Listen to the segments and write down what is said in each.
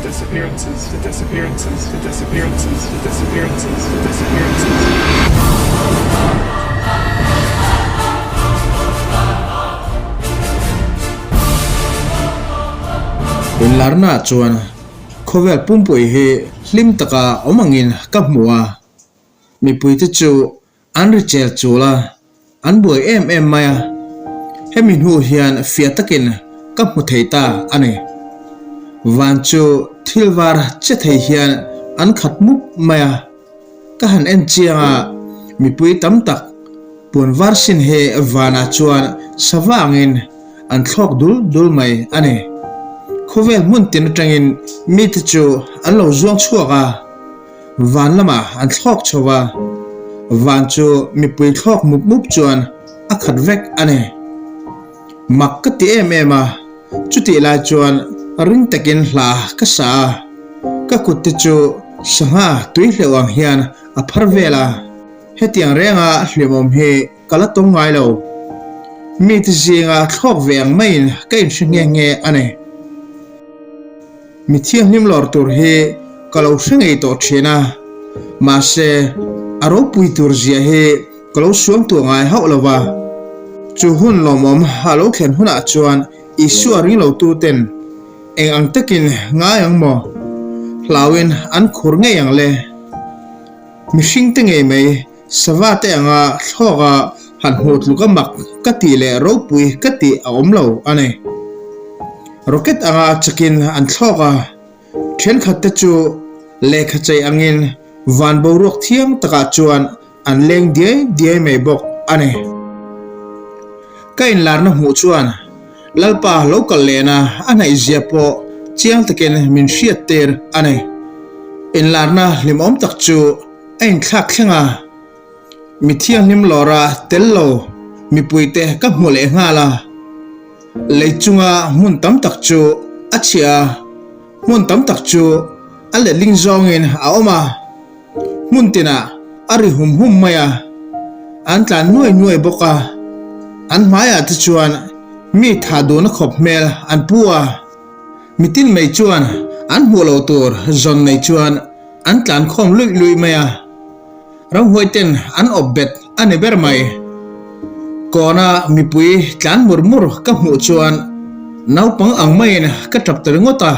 disappearances, the disappearances, the disappearances, the disappearances, the disappearances. Inlarnaah chuan khawvel pumpui hi hlim taka awm angin ka hmu a, mipuite chu An ri chel chul a, an buai em em mai a, hemi hnu hian fiah takin ka hmu thei ta a ni. Van chu thil var che thei hian an khat mup mai a, ka han en chiang a, mipui tam tak puan var sin hi vanah chuan sava angin an thlawk dul dul mai a ni. Khawvel hmun tin atangin mite chu an lo zuang chhuak a. Van lamah an thlawk chho a, van chu mipui thlawk mup mup chuan a khat vek a ni. Mak ka ti em em a, chutih lai chuan ring takin hla ka sa a, ka kut te chu sangha tui hleuh ang hian a phar vel a, hetiang renga hlimawm hi ka la tawng ngai lo. Mite zinga thlawk ve ang maiin ka inhre nghe nghe a ni. Mi thianghlim lawr tur hi ka lo hre ngei tawh thin a, mahse a ropui tur zia hi ka lo suam tuah ngai hauh lo va. Chu hun lawmawm a lo thlen hunah chuan Isua ring lo tu ten eng ang takin ngai ang maw? Hlauin an khur ngei ang le. Mihring te ngei mai Sava te anga thlawk a han hmuh tluk a mak ka tih leh ropui ka tih a awm lo a ni. Rocket anga chakin an thlawk a, thenkhat te chu lehkha chei angin van boruak thiang takah chuan an leng diai diai mai bawk a ni. Ka inlarna hmuh chuan Lalpa lo kal lehna a hnaihzia pawh chiang takin min hriat tir a ni. Inlarna hlimawm tak chu A inthlak thleng a, mi thianghlim lawra tel lo mipuite ka hmu leh nghal a. Lei chunga hmun tam tak chu a chhia a, hmun tam tak chu a letling zawngin a awm a, hmun tinah a ri hum hum mai a, an tlan nuai nuai bawk a, an hmaiah te chuan mi thah duhna khawp hmel an pu a, mitin mai chuan an hmuh loh tur zawn nei chuan An tlan khawm luih luih mai a, ramhuai ten an awp bet a ni ber mai. Kawna mipui tlan mur mur ka hmuh chuan naupang ang maiin ka tap ta ringawt a,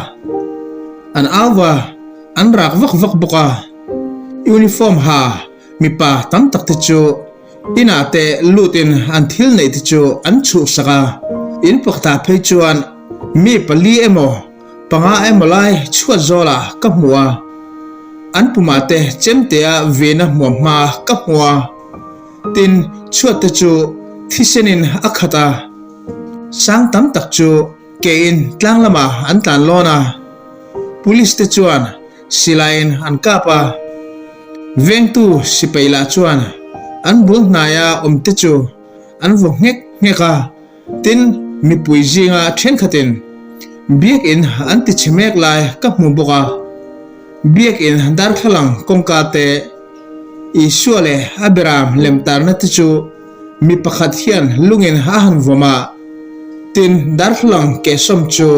an au va, an rak vak vak bawk a. Uniform ha mipa tam tak te chu inah te lutin an thil neih te chu an chhuhsak a, in pakhatah phei chuan mi pali emaw, Panga emaw lai chhuat zawlah ka hmu a, an pumah te chemtea vena hmuam hma ka hmu a, tin chhuat te chu thisenin a khat a, sang tam tak chu kein tlang lamah an tlan lawn a, police te chuan silaiin an kap a, vengtu sipai lah chuan an bul hnaia awm te chu an vaw nghek nghek a. Tin, mipui zinga thenkhatin Biakinn an ti chhe mek lai ka hmu bawk a. Biakinn darthlalang kawngka te, Isua leh a beram lem tarna te chu mi pakhat hian lungin a han vawm a. Tin, darthlalang kehsawm chu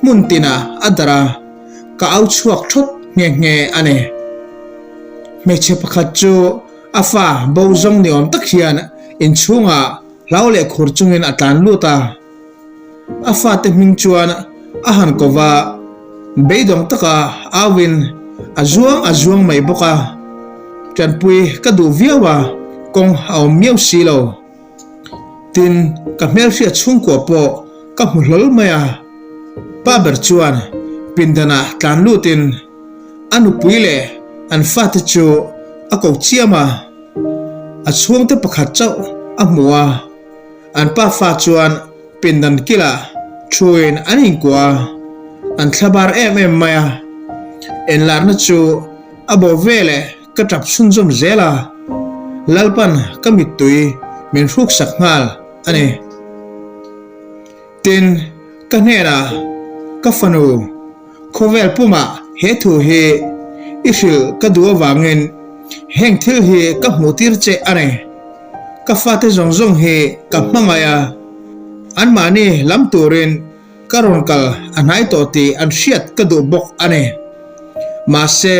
hmun tinah a darh a, ka au chhuak thawt nghe nghe a ni. Hmeichhe pakhat chu a fa bo zawng ni awm tak hian inchhungah Hlau leh khur chungin a tlan lut a, a fate hming chuan a han ko va, beidawng taka auin a zuang a zuang mai bawk a. Tanpui ka duh viau a, kawng a awm miau si lo. Tin, ka hmelhriat chhungkua pawh ka hmu hlawl mai a, pa ber chuan pindanah tlan lutin a nupui leh an fate chu a ko chiam a. A chhungte pakhat chauh a hmu a, an pafa chuan pindan kilah thuin an inkuah a, an thlabar em em mai a. Enlarna chu a bo veleh ka tap chhunzawm zel a, Lalpan ka mittui min hruksak nghal a ni. Tin, ka hnenah, Ka fanu, khawvel pumah he thu hi i hrilh ka duh avangin heng thil hi ka hmuhtir che a ni. Ka fate zawng zawng hi ka hmangaih a, anmahni lam turin. ka rawn kal a hnai tawh tih an hriat ka duh bawk a ni. Mahse,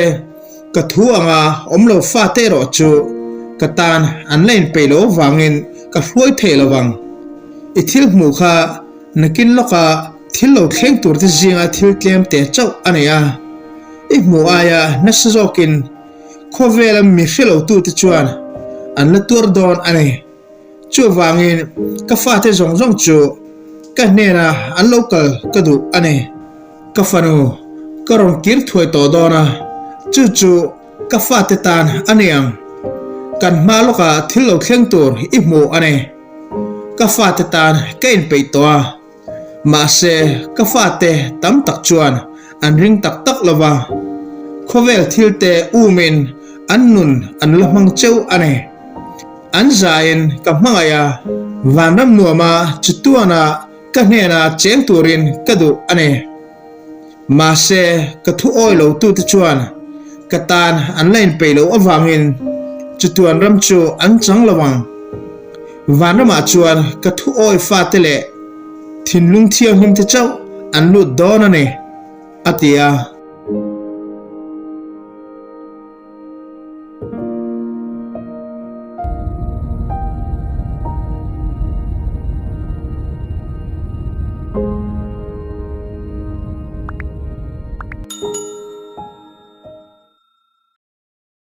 ka thu anga awm lo fate erawh chu ka tan an la inpeih loh avangin ka hruai thei lo vang. I thil hmuh kha nakin lawka thil lo thleng turte zinga thil tlem te chauh a ni a. I hmuh aia nasa zawkin khawvela mi hre lotute chuan an la tuar dawn a ni. Chuvangin ka fate zawng zawng chu ka hnena an lo kal ka duh a ni. Ka fanu ka rawn kir thuai tawh dawn a, chu chu ka fate tan a ni ang. Kan hma lawkah thil lo thleng tur i hmu a ni. Ka fate tan ka inpeih tawh a. Mahse, ka fate tam tak chuan an ring tak tak lo va, khawvel thilte umin an nun an la hmang cheu a ni. An zaiin ka hmangaih a, vanram nuama chatuana ka hnena cheng turin ka duh a ni. Mahse, ka thu awi lo tute chuan ka tan an la inpeih loh avangin chatuan ram chu an chang lo ang. Vanramah chuan ka thu awi fate leh thinlung thianghlimte chauh an lut dawn a ni, a ti a.